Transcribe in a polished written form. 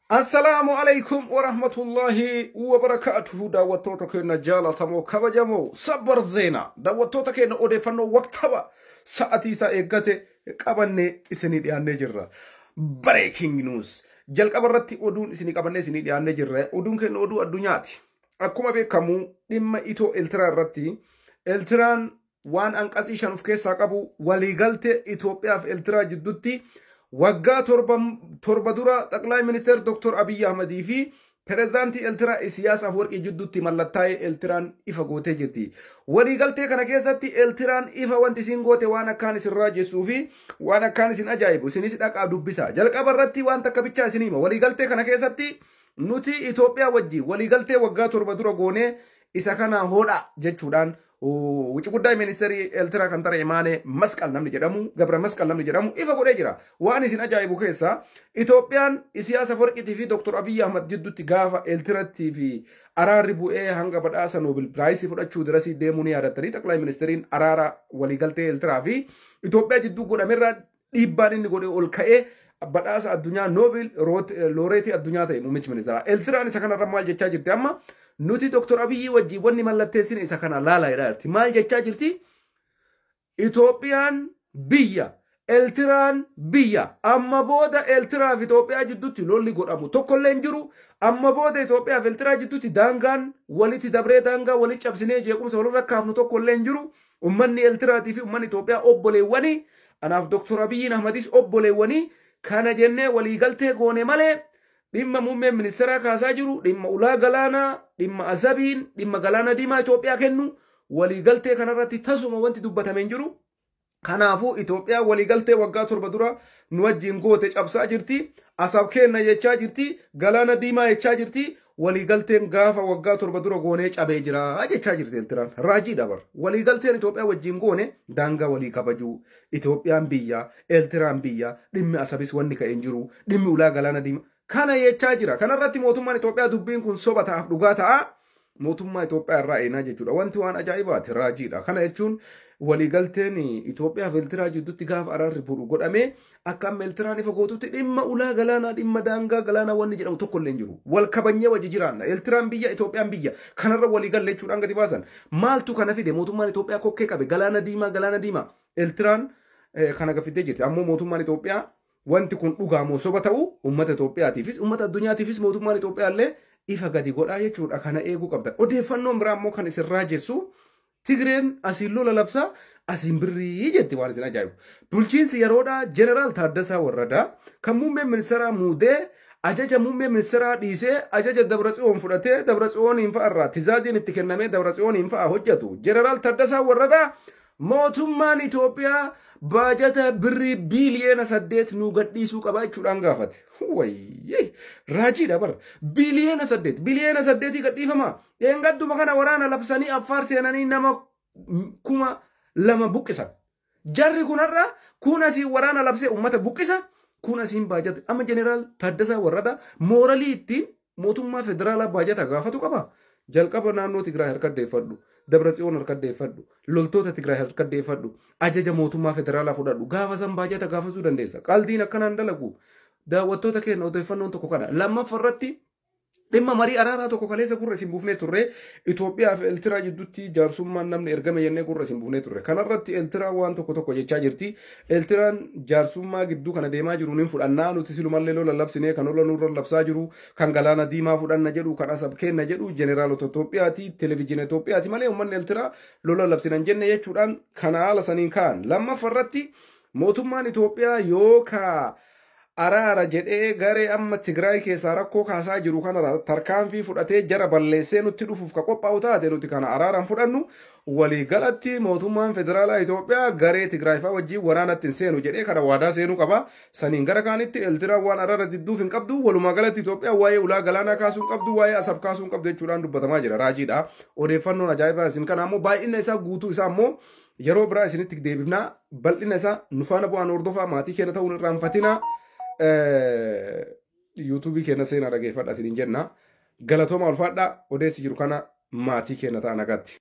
Assalaamu alaikum warahmatullahi wabarakaatuhu. Daawwattoota keenya jaalatamoo, kabajamoo, sabbar zeenaa daawwattoota keenya, odeeffannoo waqtaba sa'atii isaa eeggate qabannee isinii dhiyaannee jirra. Breaking news jalqaba irratti oduun isinii qabannee isinii dhiyaannee jirra. Oduun keenya oduu addunyaati. Akkuma beekamu, dhimma Itoo Eeltiraa irratti Eeltiraan waan anqatsii 5 of keessaa qabu waliigaltee Itoophiyaa fi Eeltiraa jidduutti waggaa 7 dura Xaqlaay Ministeer Dr. Abiyyi Ahmadii fi Pireezidaantii Eeltiraa Isiyaas Afwerqii jidduutti mallattaa'ee Eeltiraan ifa gootee jirti. Waliigaltee kana keessatti Eeltiraan ifa wanti isin goote waan akkaan isin raajessuu fi waan akkaan isin ajaa'ibu, isinis dhaqaa dubbisa. Jalqaba irratti waan takka bichaa isin hima. Waliigaltee kana keessatti nuti Itoophiyaa wajjin waliigaltee waggaa 7 dura goonee isa kana hodha jechuudhaan wuci guddaa ministeerii Eeltiraa kan ta'e Imaanee Masqal namni jedhamu, Gabra Masqal namni jedhamu ifa godhee jira. Waan isin ajaa'ibu keessa Itoophiyaan Isiyaas Afwerqiitii fi Dr. Abiyyi Ahmad jidduutti gaafa Eeltiratti fi araarri bu'ee hanga badhaasa Nobel Prize fudhachuu dirasii deemuu ni yaadattanii, xaqlaa ministeeriin araara waliigaltee Eeltiraa fi Itoophiyaa jidduu godhamerraa dhiibbaan inni godhe ol ka'ee badhaasa addunyaa Nobel looreetii addunyaa ta'e muummichi ministeeraa. Eeltiraan isa kanarra maal jechaa jirti amma? Nuti Dr. Abiyyi wajjin wanni mallatteessine isa kana laalaa jedhaa jirti. Maal jechaa jirti? Itoophiyaan biyya, Eeltiraan biyya. Amma booda Eeltiraa fi Itoophiyaa jidduutti lolli godhamu tokkollee hin jiru. Amma booda Itoophiyaa fi Eeltiraa jidduutti daangaan walitti dabree daangaa walitti cabsinee jeequmsa walirra kaafnu tokkollee hin jiru. Uummanni Eeltiraatii fi uummanni Itoophiyaa obboleewwanii, anaaf Dr. Abiyyiin Ahmadis obboleewwanii kana jennee waliigaltee goone malee dhimma muummeen ministeeraa kaasaa jiru, dhimma ulaa galaanaa, dhimma Asabiin, dhimma galaana diimaa Itoophiyaa kennu, waliigaltee kanarratti tasuma wanti dubbatame hin jiru. Kanaafuu Itoophiyaan waliigaltee waggaa 7 dura nu wajjin goote cabsaa jirti. Asab kenna jechaa jirti. Galaana diimaa jechaa jirti. Waliigalteen gaafa waggaa 7 dura goonee cabee jira jechaa jirti Eertiraan. Raajiidha bar. Waliigalteen Itoophiyaa wajjin goone daangaa walii kabajuu. Itoophiyaan biyya, Eertiraan biyya, dhimmi Asabis wanni ka'e hin jiru. Dhimmi ulaa galaana diimaa. Kana jechaa jira. Kanarratti mootummaan Itoophiyaa dubbiin kun soba ta'aaf dhugaa ta'a. Mootummaa Itoophiyaa irraa eenaa jechuudha. Wanti waan ajaa'ibaati, raajiidha. Kana jechuun waliigalteen Itoophiyaa fi Eertiraa jidduutti gaafa araarri bu'u godhamee akka amma Eertiraan ifa gootutti dhimma ulaa galaanaa, dhimma daangaa galaanaa wanni jedhamu tokko illee hin jiru. Wal kabanyee wajji jiraanna. Eertiraan biyya, Itoophiyaan biyya. Kanarra waliigalle jechuudhaan gadi baasan. Maaltu kana fide? Mootummaan Itoophiyaa kokkee qabe. Galaana diimaa, galaana diimaa. Eertiraan kana gafiddee jirti. Ammoo mootummaan Itoophiyaa wanti kun dhugaa moo soba ta'u uummata Itoophiyaatiifis uummata addunyaatiifis mootummaan Itoophiyaa illee ifa gadi godhaa jechuudha. Kana eeguu qabda. Odeeffannoon biraa immoo kan isin raajessu, Tigreen asiin lola labsaa asiin birrii jetti, waan isin ajaa'ibu. Bulchiinsi yeroodhaa Jeneraal Taaddasaa Warradaa kan muummeen ministeeraa muudee ajaja muummee ministeeraa dhiisee ajaja Dabratsiyoon fudhatee Dabratsiyooniin fa'a irraa tizaaziin itti kennamee Dabratsiyooniin fa'a hojjetu. Jeneraal Taaddasaa Warradaa mootummaan Itoophiyaa baajata birrii biiliyoona 8 nuu gadhiisuu qaba jechuudhaan gaafate. Wayyee, raajiidha bara. Biiliyoona 8, biliyoona 8 gadhiifama. Dheengadduma kana waraana labsanii Affaar seenanii nama 2000 buqqisan. Jarri kun har'a kun asiin waraana labsee uummata buqqisa, kun asiin baajata. Amma Jeneraal Taaddasaa Warradaa mooralii ittiin mootummaa federaalaa baajata gaafatu qaba. Jalqaba naannoo Tigraay harka deeffadhu. Dabratsiyoon harka deeffadhu. Loltoota Tigraay harka deeffadhu. Ajaja mootummaa federaalaa fudhadhu. Gaafa san baajata gaafachuu dandeessa. Qaldiin akkanaan dalagu. Daawwattoota keenya, odeeffannoon tokko kana. Lammaffaa irratti dhimma marii araaraa tokko kaleessa gurra isin buufnee turre. Itoophiyaa fi Eeltiraa jidduutti jaarsummaan namni ergame jennee gurra isin buufnee turre. Kanarratti Eeltiraan waan tokko tokko jechaa jirti. Eeltiraan jaarsummaa gidduu kana deemaa jiru ni fudhannaa, nuti silumallee lola labsinee, kan lola nurra labsaa jiru, kan galaana diimaa fudhanna jedhu, kan Asab kenna jedhu jeneraalota Itoophiyaati, televizyiina Itoophiyaati malee uummanni Eeltiraa lola labsinan jenne jechuudhaan kana haala saniin ka'an. Lammaffaa irratti mootummaan Itoophiyaa yookaa araara jedhee garee amma Tigraay keessaa rakkoo kaasaa jiru kana tarkaanfii fudhatee jara balleessee nutti dhufuuf ka qophaa'u taate, nuti kana araaraan fudhannu, waliigalatti mootummaan federaalaa Itoophiyaa garee Tigraay fa'aa wajjin waraanatti hin seenu jedhee kana waadaa seenuu qaba. Saniin gara kaanitti Eeltiraan waan araara didduuf hin qabdu, walumaa galatti Itoophiyaa waa'ee ulaa galaanaa kaasuu hin qabdu, waa'ee Asab kaasuu hin qabdu jechuudhaan dubbatamaa jira. Raajiidha. Odeeffannoon ajaa'ibaa isin kana ammoo baay'ina isaa guutuu isaa ammoo yeroo biraa isinitti deebifnaa. Bal'ina isaa nu faana bu'aan hordofaa, maatii keenya ta'uun irraanfatinaa. Yuutuubii keenya seenaa dhageeffadha isiniin jenna. Galatooma, ulfaadhaa. Odeessi jiru kana maatii keenya ta'a, nagaatti.